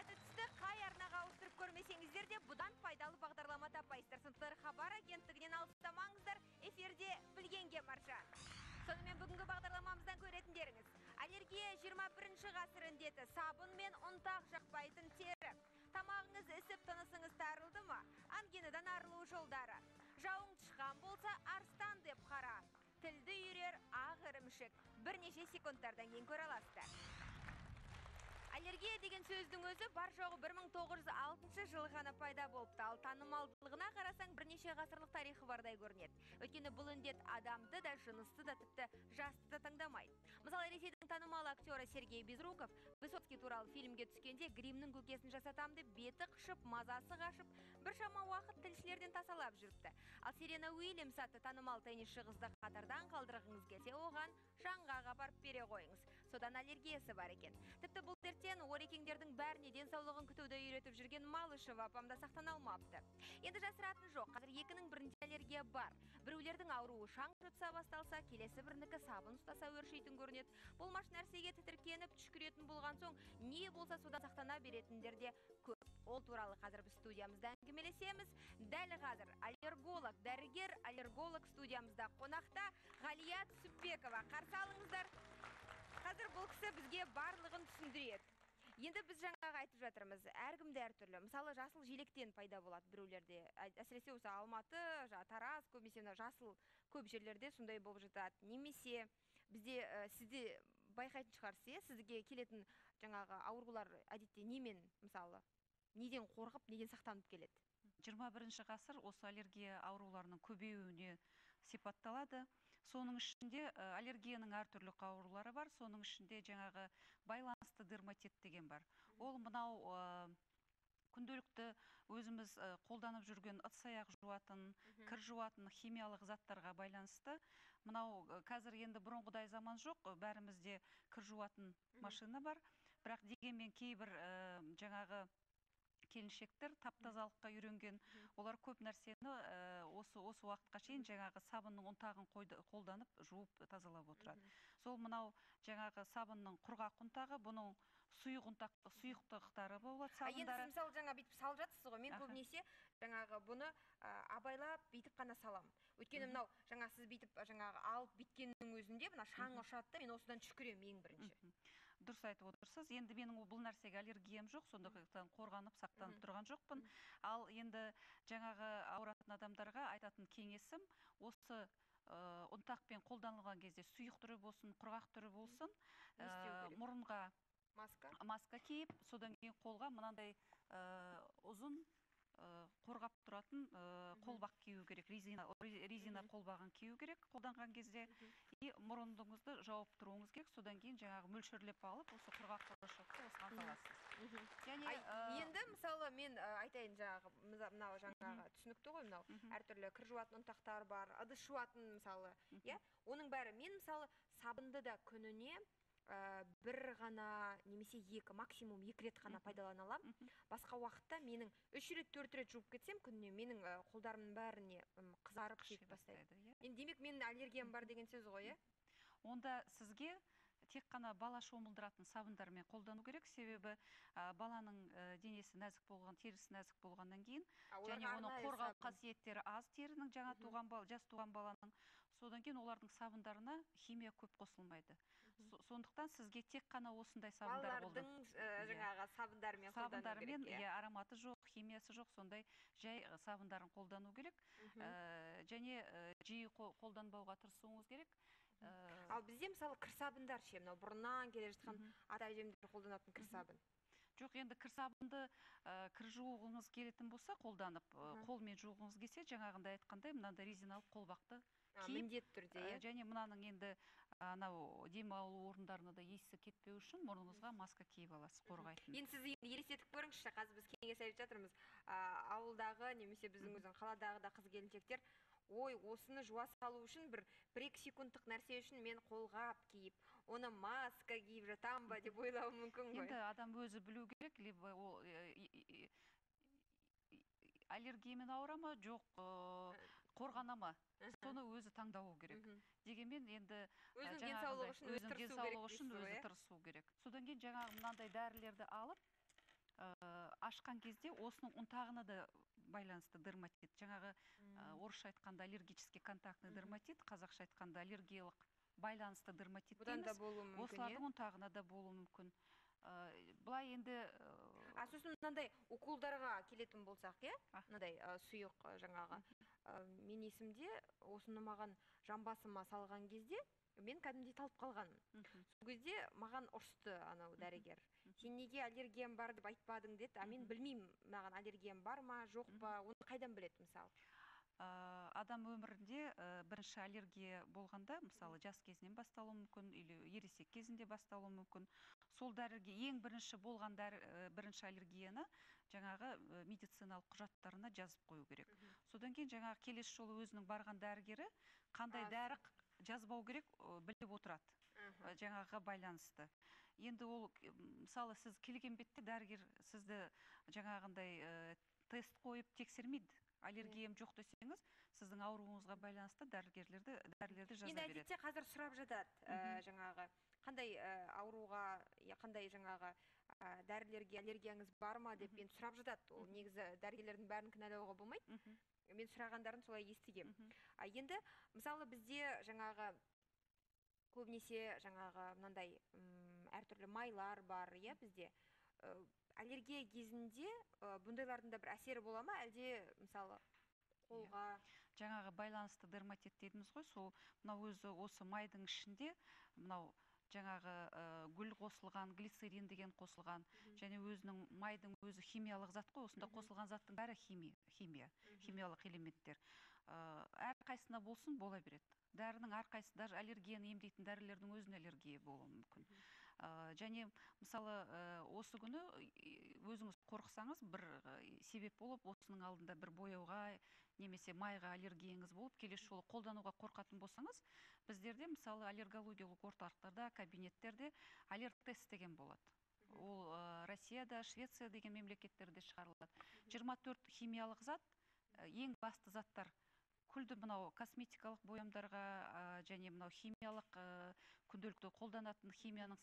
Сәті түсті, қай арнаға ауыстырып көрмесеңіздер де бұдан пайдалы бағдарлама таппайсыздар. Сондықтан Хабар агенттігінен алыстамаңыздар, эфирде Білгенге маржан. Сонымен бүгінгі бағдарламамыздан көретіндеріңіз: аллергия 21 ғасыр індеті, сабын мен ұнтақ жақпайтын тері. Тамағыңыз ісіп, тынысыңыз тарылды ма? Ангинадан арылу жолдары. Жауың тышқан болса, арыстан деп қара. Тілді үйірер ақ ірімшік. Бірнеше секундтардан кейін көре аласыздар. Аллергия деген сөздің өзі бар жоғы 1906 жылы ғана пайда болыпты. Ал танымалдылығына қарасаң, бірнеше ғасырлық тарихы бардай көрінеді. Өйткені бұл індет адамды да, жынысты да, тіпті жасты да таңдамайды. Мысалы, Ресейдің танымал актері Сергей Безруков Высоцкий туралы фильмге түскенде гримнің көкесін жасатам деп беті қышып, мазасы қашып, біршама уақыт тілшілерден тасалап жүріпті. Ал Серена Уильямс атты танымал теннисші қызды қатардан қалдырғыңыз келсе, оған жаңғақ апарып бере қойыңыз. Содан аллергиясы бар екен. Тіпті бұл дерттен орекеңдердің бәріне денсаулығын күтуді үйретіп жүрген Малышева апам да сақтана алмапты. Енді жасыратын жоқ, қазір екінің бірінде аллергия бар. Біреулердің ауруы шаң жұтса басталса, келесі бірінікі сабын ұстаса өршитін көрінеді. Болмашы нәрсеге тітіркеніп түшкіретін болған соң, не болса содан сақтана беретіндер де көп. Ол туралы қазір біз студиямызда әңгімелесеміз. Дәл қазір аллерголог, дәрігер, аллерголог студиямызда қонақта Ғалия Түсіпбекова. Қарсы алыңыздар. Қазір бұл кісі бізге барлығын түсіндіреді. Енді біз жаңағы айтып жатырмыз, әркімде әртүрлі. Мысалы, жасыл желектен пайда болады біреулерде. Әсіресе осы Алматы, Тараз, көбінесе мына жасыл көп жерлерде сондай болып жатады. Немесе бізде, сізде байқайтын шығарсыз, иә, сізге келетін жаңағы аурулар әдетте немен, мысалы, неден қорқып, неден сақтанып келеді? 21 ғасыр осы аллергия ауруларының көбеюіне сипатталады. Соның ішінде аллергияның әртүрлі аурулары бар, соның ішінде жаңағы байланысты дерматит деген бар. Ол мынау күнделікті өзіміз қолданып жүрген ыдыс аяқ жуатын, кір жуатын химиялық заттарға байланысты. Мынау қазір енді бұрынғыдай заман жоқ, бәрімізде кір жуатын машина бар. Бірақ дегенмен кейбір жаңағы келіншектер тап-тазалыққа үйренген, олар көп нәрсені осы уақытқа шейін жаңағы сабынның ұнтағын қолданып жуып тазалап отырады. Сол мынау жаңағы сабынның құрғақ ұнтағы, бұның сұйық ұнтақ, сұйықтықтары болады Енді сіз сабындары. мысалы жаңа бүйтіп салып жатсыз ғой, мен көбінесе жаңағы бұны абайлап бүйтіп қана саламын. Өйткені мынау жаңа сіз бүйтіп жаңағы алып бүйткеннің өзінде мына шаң ұшады да, мен осыдан түшкіремін ең бірінші. Дұрыс айтып отырсыз. Енді менің бұл нәрсеге аллергиям жоқ, сондықтан қорғанып, сақтанып тұрған жоқпын. Ал енді жаңағы ауыратын адамдарға айтатын кеңесім, осы ұнтақпен қолданылған кезде сұйық түрі болсын, құрғақ түрі болсын, Не істеу керек? мұрынға маска? Маска киіп, содан кейін қолға мынандай ұзын қорғап тұратын қолбақ кию керек, резина қолбағын кию керек қолданған кезде. И мұрындыңызды жауып тұруыңыз керек, содан кейін жаңағы мөлшерлеп алып, осы құрғақ порошокты осыған саласыз. Және, Енді мысалы мен айтайын, жаңағы, мынау жаңағы түсінікті ғой, мынау әртүрлі кір жуатын ұнтақтар бар, ыдыс жуатын мысалы, иә? Оның бәрі, мен мысалы сабынды да күніне бір ғана немесе екі, максимум екі рет қана пайдалана аламын. Басқа уақытта менің 3 рет, 4 рет жуып кетсем күніне менің қолдарымның бәріне қызарып Қыши кетіп бастайды. бастайды, иә. Енді демек менің аллергиям бар деген сөз ғой, иә? Онда сізге тек қана бала шомылдыратын сабындармен қолдану керек, себебі баланың денесі нәзік болған, терісі нәзік болғаннан кейін Оларға және оның арнайы қорғау сабын. қасиеттері аз терінің жаңа туған жас туған баланың, содан кейін олардың сабындарына химия көп қосылмайды. Сондықтан сізге тек қана осындай сабындар Балалардың, қолдану. Жаңағы сабындарымен қолдану керек, Сабындарымен, иә? иә, ароматы жоқ, химиясы жоқ, сондай жай сабындарын қолдану керек. Және жиі қолданбауға тырысуыңыз керек. Ал бізде мысалы кір сабындар ше, мынау бұрыннан келе жатқан ата әжемдер қолданатын кір сабын. Жоқ, енді кір сабынды кір жуғыңыз келетін болса, қолданып, қолмен жуғыңыз келсе, жаңағындай айтқандай, мынандай резиналық қолбақты киіп, Міндетті түрде, иә? және мынаның енді анау демалу орындарына да иісі кетпеу үшін мұрныңызға маска киіп аласыз, қорғайтын. Енді сіз енді елестетіп көріңізші, қазір біз кеңес айтып жатырмыз. Ауылдағы немесе біздің өзің қаладағы да қыз келіншектер, ой, осыны жуа салу үшін бір екі секундтық нәрсе үшін мен қолғап киіп, оны маска киіп жатам ба деп ойлауы мүмкін ғой. Енді адам өзі білу керек, либо ол аллергиямен ауыра ма, жоқ, қорғана ма? Соны өзі таңдауы керек. Дегенмен енді, Өзінің жаңағындай денсаулығы үшін өзі өзінің тырысу керек денсаулығы үшін дейсіз ғой, өзі иә? тырысу керек. Содан кейін жаңағы мынандай дәрілерді алып, Ашқан кезде осының ұнтағына да байланысты дерматит. Жаңағы орысша айтқанда аллергический контактный дерматит, қазақша айтқанда аллергиялық байланысты дерматит Бұдан да дейміз. болуы мүмкін, Осылардың ұнтағына да болуы мүмкін. Былай енді А сосын мынандай уколдарға келетін болсақ, иә? Мынандай сұйық жаңағы. Мен есімде, осыны маған жамбасыма салған кезде мен кәдімгідей талып қалғанмын. Сол кезде маған ұрысты анау дәрігер. Сен неге аллергиям бар деп айтпадың деді. А мен білмеймін, маған аллергиям бар ма, жоқ па, оны қайдан біледі мысалы? Адам өмірінде бірінші аллергия болғанда, мысалы, жас кезінен басталуы мүмкін, или ересек кезінде басталуы мүмкін. Сол дәріге ең бірінші болған дәрі, бірінші аллергияны жаңағы медициналық құжаттарына жазып қою керек. Содан кейін жаңағы келесі жолы өзінің барған дәрігері қандай дәрі жазбау керек, біліп отырады. Жаңағыға байланысты. Енді ол, мысалы, сіз келген бетте дәрігер сізді жаңағындай тест қойып тексермейді. Аллергиям жоқ десеңіз, сіздің ауруыңызға байланысты дәрілерді жаза Енді береді. Әдетте қазір сұрап жатады, жаңағы қандай ауруға, қандай жаңағы дәрілерге аллергияңыз бар ма деп енді сұрап жатады. Ол негізі дәрігерлердің бәрін кінәлауға болмайды. Мен сұрағандарын солай естігем. А енді мысалы бізде жаңағы көбінесе жаңағы мынандай әртүрлі майлар бар, иә, бізде. Аллергия кезінде бұндайлардың да бір әсері бола ма, әлде мысалы қолға? Жаңағы байланысты дерматит дедіміз ғой, сол мынау өзі осы майдың ішінде мынау жаңағы гүл қосылған, глицерин деген қосылған, және өзінің майдың өзі химиялық зат қой, осында қосылған заттың бәрі химия, химиялық элементтер. Әрқайсысына болсын бола береді. Дәрінің әрқайсысы, даже аллергияны емдейтін дәрілердің өзіне аллергия болуы мүмкін. Және мысалы, осы күні өзіңіз қорықсаңыз, бір себеп болып, осының алдында бір бояуға немесе майға аллергияңыз болып, келесі жолы қолдануға қорқатын болсаңыз, біздерде мысалы аллергологиялық орталықтарда, кабинеттерде аллертест деген болады. Ол Россияда, Швеция деген мемлекеттерде шығарылады. 24 химиялық зат, ең басты заттар күлді мынау косметикалық боямдарға, және мынау химиялық, күнделікті қолданатын химияның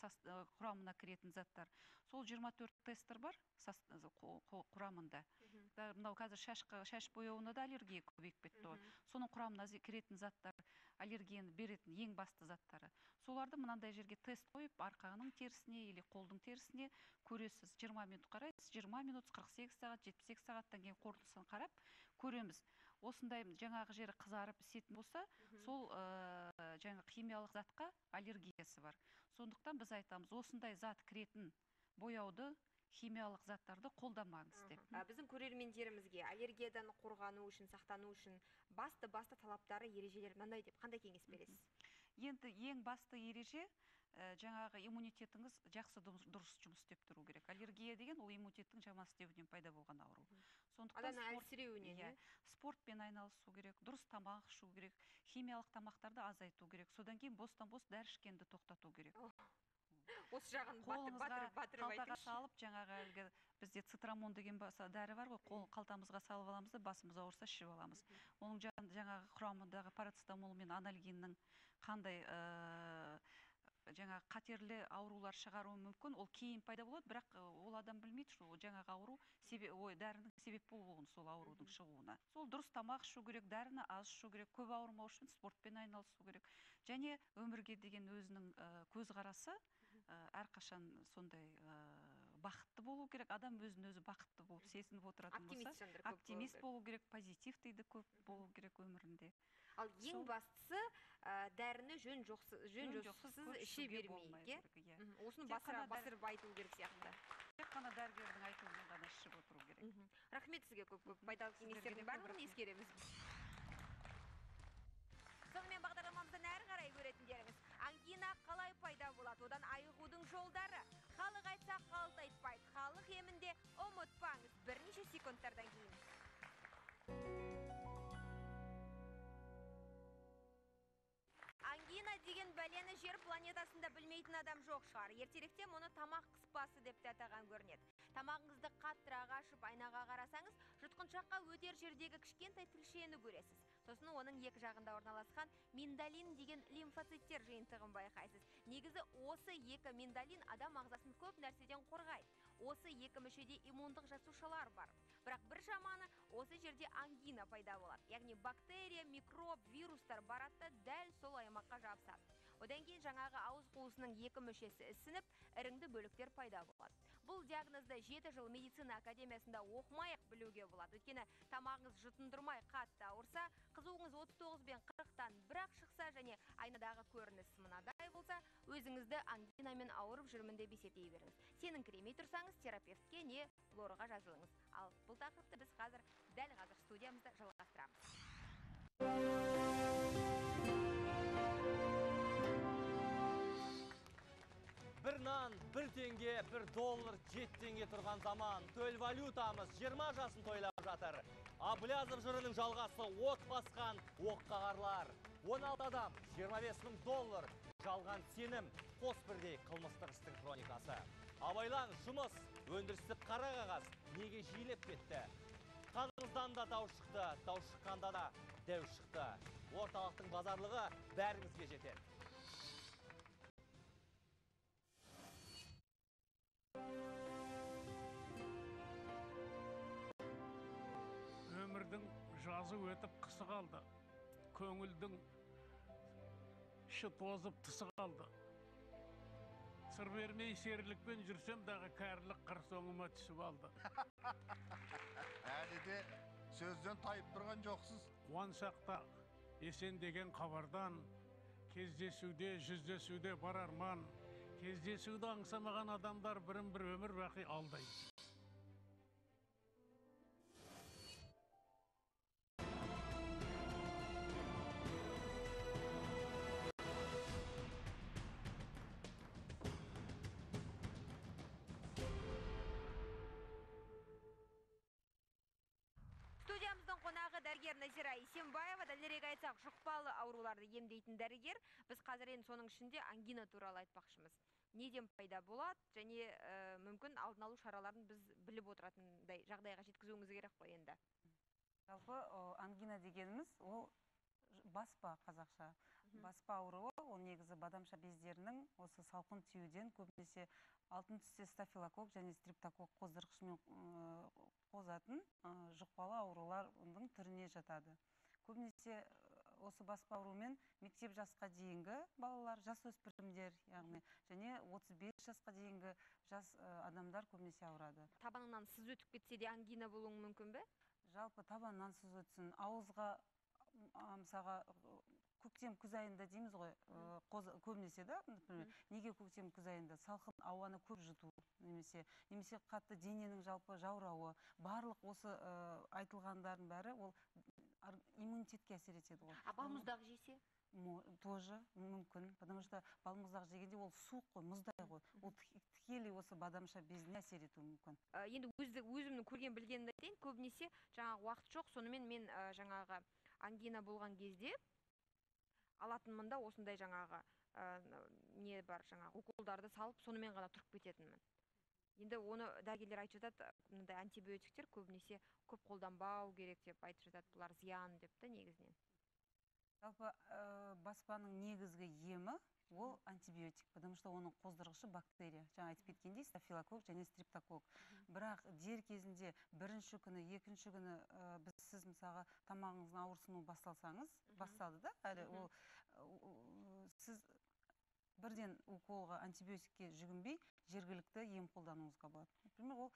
құрамына кіретін заттар. Сол 24 тестер бар құрамында. Да, мынау қазір шаш бояуына да аллергия көбейіп кетті ғой. Соның құрамына кіретін заттар, аллергияны беретін ең басты заттары. Соларды мынандай жерге тест қойып, арқаның терісіне или қолдың терісіне көресіз. 20 минут қарайсыз, 20 минут, 48 сағат, 72 сағаттан кейін қорытындысын қарап көреміз. Осындай жаңағы жері қызарып ісетін болса, сол жаңағы химиялық затқа аллергиясы бар. Сондықтан біз айтамыз, осындай зат кіретін бояуды, химиялық заттарды қолданбаңыз деп. Біздің көрермендерімізге аллергиядан қорғану үшін, сақтану үшін басты-басты талаптары, ережелері мынандай деп қандай кеңес бересіз? Енді ең басты ереже, жаңағы иммунитетіңіз жақсы дұрыс жұмыс істеп тұру керек. Аллергия деген ол иммунитеттің жаман істеуінен пайда болған ауру. Сондықтан Адамның әлсіреуінен, иә? спортпен айналысу керек, дұрыс тамақ ішу керек, химиялық тамақтарды азайту керек. Содан кейін бостан-бос дәрі ішкенді тоқтату керек. Осы жағын Қолыңызға батырып қалтаға айтыңызшы. салып, жаңағы әлгі бізде цитрамон деген дәрі бар ғой, қалтамызға салып аламыз да, басымыз ауырса ішіп аламыз. Оның жаңағы құрамындағы парацетамол мен анальгиннің қандай жаңағы қатерлі аурулар шығаруы мүмкін, ол кейін пайда болады, бірақ ол адам білмейді, что жаңағы ауру ой, дәрінің себеп болуын сол аурудың шығуына. Сол дұрыс тамақ ішу керек, дәріні аз ішу керек, көп ауырмау үшін спортпен айналысу керек. Және өмірге деген өзінің көзқарасы, әрқашан сондай бақытты болу керек. Адам өзін өзі бақытты болып сезініп отыратын болса, Оптимист жандар көп болу оптимист керек. болу керек, позитив дейді көп болу керек өмірінде. Ал ең бастысы, дәріні жөн Жөн жосықсыз жоқсыз көп іше ішуге бермейік, болмай иә? керек, иә. Осыны Тек қана басырып айту керек сияқты. Тек қана дәрігердің айтуымен ғана ішіп отыру керек. Рахмет сізге көп-көп пайдалы Сіздерге кеңестердің де көп барлығын рахмет. ескереміз. Сонымен бағдарламамыздан әрі қарай көретіндеріңіз. Ангина қалай пайда болады, одан айығудың жолдары. Халық айтса қалт айтпайды, халық емінде ұмытпаңыз. Бірнеше секундтардан кейін. Ангина деген бәлені жер планетасында білмейтін адам жоқ шығар. Ертеректе мұны тамақ қыспасы деп те атаған көрінеді. Тамағыңызды қаттырақ ашып айнаға қарасаңыз, жұтқыншаққа өтер жердегі кішкентай тілшені көресіз. Сосын оның екі жағында орналасқан миндалин деген лимфоциттер жиынтығын байқайсыз. Негізі осы екі миндалин адам ағзасын көп нәрседен қорғайды. Осы екі мүшеде иммундық жасушалар бар. Бірақ бір жаманы, осы жерде ангина пайда болады. Яғни бактерия, микроб, вирустар барады да дәл сол аймаққа жабысады. Одан кейін жаңағы ауыз қуысының екі мүшесі ісініп, іріңді бөліктер пайда болады. Бұл диагнозды 7 жыл медицина академиясында оқымай-ақ білуге болады. Өйткені тамағыңыз жұтындырмай қатты ауырса, қызуыңыз 39 бен 40-тан бірақ шықса және айнадағы көрініс мынадай болса, өзіңізді ангинамен ауырып жүрмін деп есептей беріңіз. Сеніңкіремей тұрсаңыз, терапевтке не лорға жазылыңыз. Ал бұл тақырыпты біз қазір, дәл қазір студиямызда жалғастырамыз. Бір нан, бір теңге, бір доллар, 7 теңге тұрған заман. Төл валютамыз 20 жасын тойлап жатыр. Аблязов жырының жалғасы от басқан оқ қағарлар. 16 адам, 25 мың доллар, жалған сенім, қос бірдей қылмыстық істің хроникасы. Абайлаң, жұмыс, өндірістік қара қағаз неге жиілеп кетті? Қаныңыздан да дау шықты, дау шыққанда да дәу шықты. Орталықтың базарлығы бәріңізге жетеді. Өмірдің жазы өтіп қысы қалды, көңілдің іші тозып тысы қалды. Сыр бермей серілікпен жүрсем дағы кәрілік қыр соңыма түсіп алды. Әлі де сөзден тайып тұрған жоқсыз. Қуансақ та есен деген хабардан, кездесуде, жүздесуде бар арман, кездесуді аңсамаған адамдар бірін бір өмір бақи алдайды. Студиямыздың қонағы дәрігер Назира Есенбаева, дәлірек айтсақ, жұқпалы ауруларды емдейтін дәрігер. Біз қазір енді соның ішінде ангина туралы айтпақшымыз. Неден пайда болады және мүмкін алдын алу шараларын біз біліп отыратындай жағдайға жеткізуіміз керек қой енді. Жалпы ангина дегеніміз ол баспа қазақша. Баспа ауруы, ол негізі бадамша бездерінің осы салқын тиюден көбінесе алтын түсте стафилококк және стрептококк қоздырғышымен қозатын жұқпалы аурулардың түріне жатады. Көбінесе осы баспа ауруымен мектеп жасқа дейінгі балалар, жасөспірімдер, яғни және 35 жасқа дейінгі жас адамдар көбінесе ауырады. Табаныңнан сыз өтіп кетсе де ангина болуы мүмкін бе? Жалпы табаннан сыз өтсін, ауызға, мысалға, көктем күз айында дейміз ғой, көбінесе да, например, неге көктем күз айында салқын ауаны көп жұту, немесе қатты дененің жалпы жаурауы, барлық осы айтылғандардың бәрі ол иммунитетке әсер етеді ғой. А балмұздақ жесе? Тоже мүмкін, потому что балмұздақ жегенде ол суық қой, мұздай ғой, ол тікелей осы бадамша безіне әсер етуі мүмкін. Енді өзімнің көрген білгенімді айтайын, көбінесе жаңағы уақыт жоқ, сонымен мен жаңағы ангина болған кезде алатынмын да осындай жаңағы не бар, жаңағы уколдарды салып, сонымен ғана тұрып кететінмін. Енді оны дәрігерлер айтып жатады, мындай антибиотиктер көбінесе көп қолданбау керек деп айтып жатады, бұлар зиян деп та негізінен. Жалпы баспаның негізгі емі ол антибиотик, потому что оның қоздырғышы бактерия. Жаңа айтып кеткендей, стафилококк және стрептококк. Бірақ дер кезінде бірінші күні, екінші күні біз сіз мысалға тамағыңыздың ауырсынуы басталсаңыз, басталды да, әлі ол сіз бірден уколға, антибиотикке жүгінбей, жергілікті ем қолдануыңызға болады. Например, ол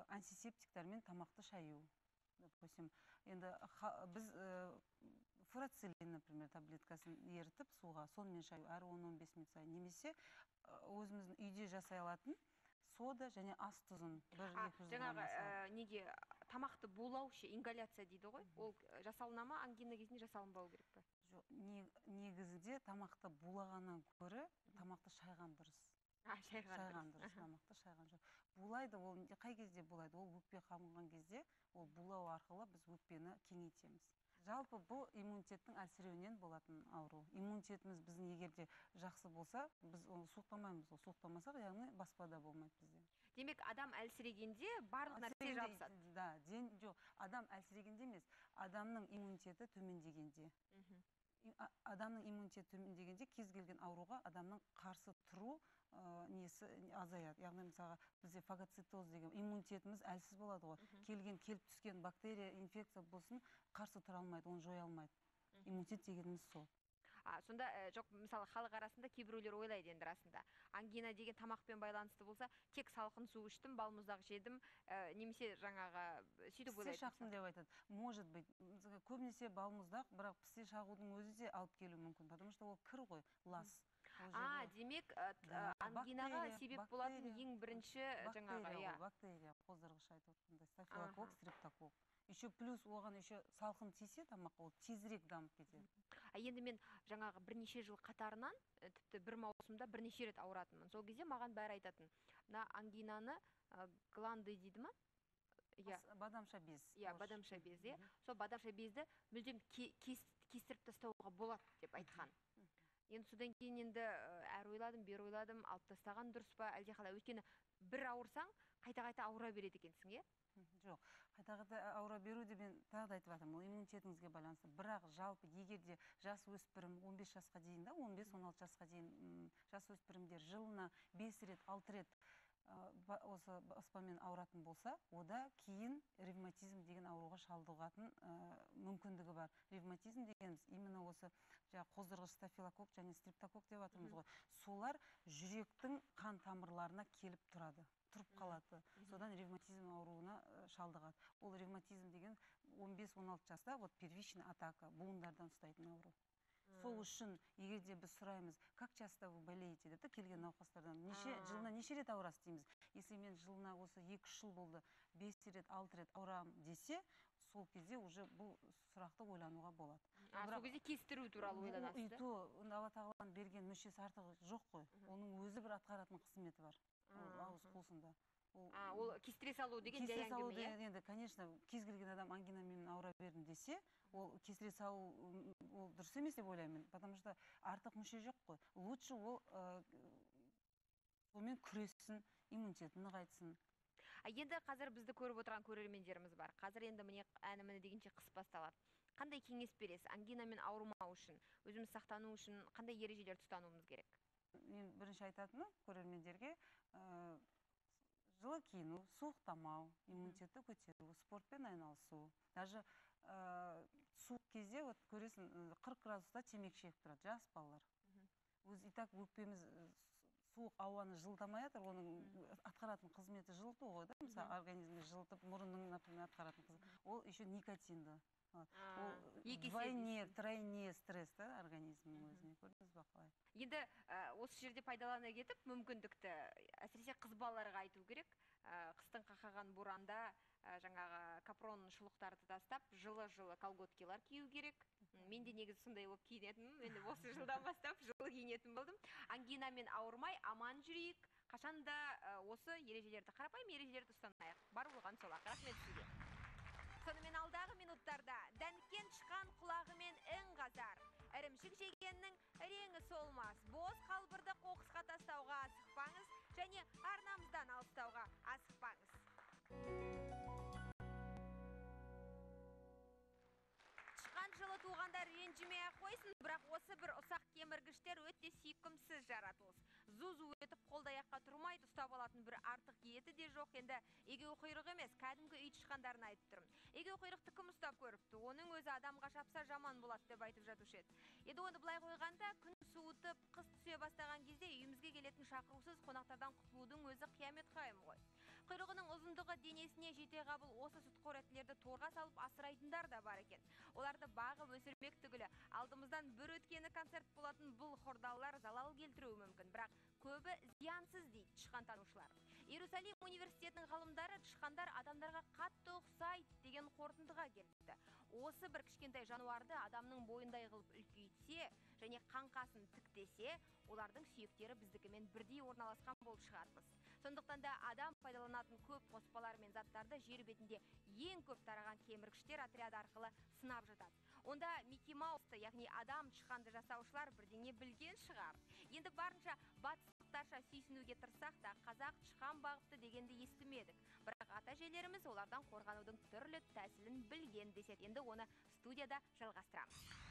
антисептиктермен тамақты шаю. Допустим, енді біз фурацилин, например, таблеткасын ерітіп суға, сонымен шаю әр 10-15 минут сайын. Немесе өзіміздің үйде жасай алатын сода және ас тұзын бір екі жүз Жаңағы грамм салып. Неге тамақты булау ше, ингаляция дейді ғой, ол жасалына ма, ангина кезінде жасалынбау керек пе? Жоқ, негізінде тамақты булағаннан гөрі тамақты шайған дұрыс. Шайған Шайған дұрыс. дұрыс, тамақты шайған жоқ. Булайды, ол қай кезде булайды? Ол өкпе қабынған кезде, ол булау арқылы біз өкпені кеңейтеміз. Жалпы бұл иммунитеттің әлсіреуінен болатын ауру. Иммунитетіміз біздің егер де жақсы болса, біз оны суықтамаймыз. Ол суықтамасақ, яғни баспада болмайды бізде. Демек, адам әлсірегенде барлық нәрсе Әлсірегенде, жабысады. Да, ден, жоқ, адам әлсірегенде емес, адамның иммунитеті төмендегенде. Адамның иммунитеті төмендегенде кез келген ауруға адамның қарсы тұру несі азаяды. Яғни мысалға бізде фагоцитоз деген иммунитетіміз әлсіз болады ғой. Келіп түскен бактерия, инфекция болсын, қарсы тұра алмайды, оны жоя алмайды. Иммунитет дегеніміз сол. Сонда жоқ, мысалы халық арасында кейбіреулер ойлайды енді расында. Ангина деген тамақпен байланысты болса, тек салқын су іштім, балмұздақ жедім, немесе жаңағы сөйтіп ойлайды. Пісте шақтым деп айтады. Может быть, көбінесе балмұздақ, бірақ пісте шағудың өзі де алып келуі мүмкін, потому что ол кір ғой, лас. Демек, ангинаға себеп болатын ең бірінші жаңағы, иә. Бактерия, қоздырғыш айтып отырғандай, стафилококк, стрептококк. Еще плюс оған еще салқын тисе тамақ, ол тезірек дамып кетеді. Енді мен жаңағы бірнеше жыл қатарынан, тіпті бір маусымда бірнеше рет ауыратынмын. Сол кезде маған бәрі айтатын, мына ангинаны гланды дейді ма? Бадамша без. Иә, бадамша без, иә. Сол бадамша безді мүлдем кестіріп тастауға болады деп айтқан. Енді содан кейін енді әрі ойладым, бері ойладым, алып тастаған дұрыс па, әлде қалай? Өйткені бір ауырсаң, қайта-қайта ауыра береді екенсің, иә? Жоқ, қайта-қайта ауыра беру де мен тағы да айтып жатырмын, ол иммунитетіңізге байланысты. Бірақ жалпы егер де жас өспірім 15 жасқа дейін, да, 15-16 жасқа дейін жас өспірімдер жылына 5 рет, 6 рет осы оспамен ауыратын болса, ода кейін ревматизм деген ауруға шалдығатын мүмкіндігі бар. Ревматизм дегеніміз именно осы қоздырғыш стафилококк және стрептококк деп жатырмыз ғой. Солар жүректің қан тамырларына келіп тұрады, тұрып қалады. Содан ревматизм ауруына шалдығады. Ол ревматизм деген 15-16 жаста вот первичная атака, буындардан ұстайтын ауру. Сол үшін егер де біз сұраймыз, как часто вы болеете деп келген науқастардан, жылына неше рет ауырасыз дейміз. Если мен жылына осы 2-3 жыл болды, 5 рет, 6 рет ауырамын десе, сол кезде уже бұл сұрақты ойлануға болады. Сол кезде кестіру туралы ойланасыз, да? Алла тағаланың берген мүшесі артығы жоқ қой. Оның өзі бір атқаратын қызметі бар. Ол ауыз қуысында. Ол кестіре салу деген жай әңгіме, иә? Енді, конечно, кез келген адам ангинамен ауыра бердім десе, ол кестіре салу ол дұрыс емес деп ойлаймын, потому что артық мүше жоқ қой. Лучше ол сонымен күрессін, иммунитетін нығайтсын. Енді қазір бізді көріп отырған көрермендеріміз бар. Қазір енді міне әні-міне дегенше қыс басталады. Қандай кеңес бересіз? Ангинамен ауырмау үшін, өзіміз сақтану үшін қандай ережелерді ұстануымыз керек? Мен бірінші айтатыным көрермендерге, жылы киіну, суықтамау, иммунитетті көтеру, спортпен айналысу. Даже суық кезде вот көресің, 40 градуста темекі шегіп тұрады жас балалар. Өз и так өкпеміз суық ауаны жылытамай жатыр, оның атқаратын қызметі жылыту ғой, да, мысалы организмді жылытып, мұрынның, например, атқаратын қызметі. Ол еще никотинді. Ол двойне, тройне стресс, да, организмнің өзіне, көрдіңіз ба қалай? Енді осы жерде пайдалана кетіп мүмкіндікті, әсіресе қыз балаларға айту керек. Қыстың қақаған боранда жаңағы капрон шұлықтарды тастап, жылы-жылы колготкилар кию керек. Мен де негізі сондай болып киінетінмін, енді осы жылдан бастап жылы киінетін болдым. Ангинамен ауырмай аман жүрейік. Қашанда осы ережелерді, қарапайым ережелерді ұстанайық. Бар болған сол ақ. Рахмет сізге. Сонымен алдағы минуттарда дәніккен тышқан құлағымен ін қазар. Ірімшік жегеннің реңі солмас. Бос қалбырды қоқысқа тастауға асықпаңыз және арнамыздан алыстауға асықпаңыз. Тышқан жылы туғандар ренжімей ақ қойсын, бірақ осы бір ұсақ кеміргіштер өте сүйкімсіз жаратылыс. Зу-зу етіп қолды аяққа тұрмайды, ұстап алатын бір артық еті де жоқ. Енді егеу құйрық емес, кәдімгі үй тышқандарын айтып тұрмын. Егеу құйрықты кім ұстап көріпті? Оның өзі адамға шапса жаман болады деп айтып жатушы еді. Енді оны былай қойғанда, күн суытып, қыс түсе бастаған кезде үйімізге келетін шақырусыз қонақтардан құтылудың өзі қиямет қайым ғой. Құйрығының ұзындығы денесіне жете қабыл осы сүтқор етлерді торға салып асырайтындар да бар екен. Оларды бағып өсірмек түгілі, алдымыздан бір өткені концерт болатын бұл хордалар залал келтіруі мүмкін, бірақ көбі зиянсыз дейді тышқантанушылар. Иерусалим университетінің ғалымдары тышқандар адамдарға қатты ұқсайды деген қорытындыға келіпті. Осы бір кішкентай жануарды адамның бойындай қылып үлкейтсе және қаңқасын тіктесе, олардың сүйектері біздікімен бірдей орналасқан болып шығатынбыз. Сондықтан да адам пайдаланатын көп қоспалар мен заттарды жер бетінде ең көп тараған кеміргіштер отряды арқылы сынап жатады. Онда Микки Маусты, яғни адам тышқанды жасаушылар бірдеңе білген шығар. Енді барынша батыстықтарша сүйсінуге тырыссақ та, қазақ тышқан бағыпты дегенді естімедік. Бірақ ата-әжелеріміз олардан қорғанудың түрлі тәсілін білген деседі. Енді оны студияда жалғастырамыз.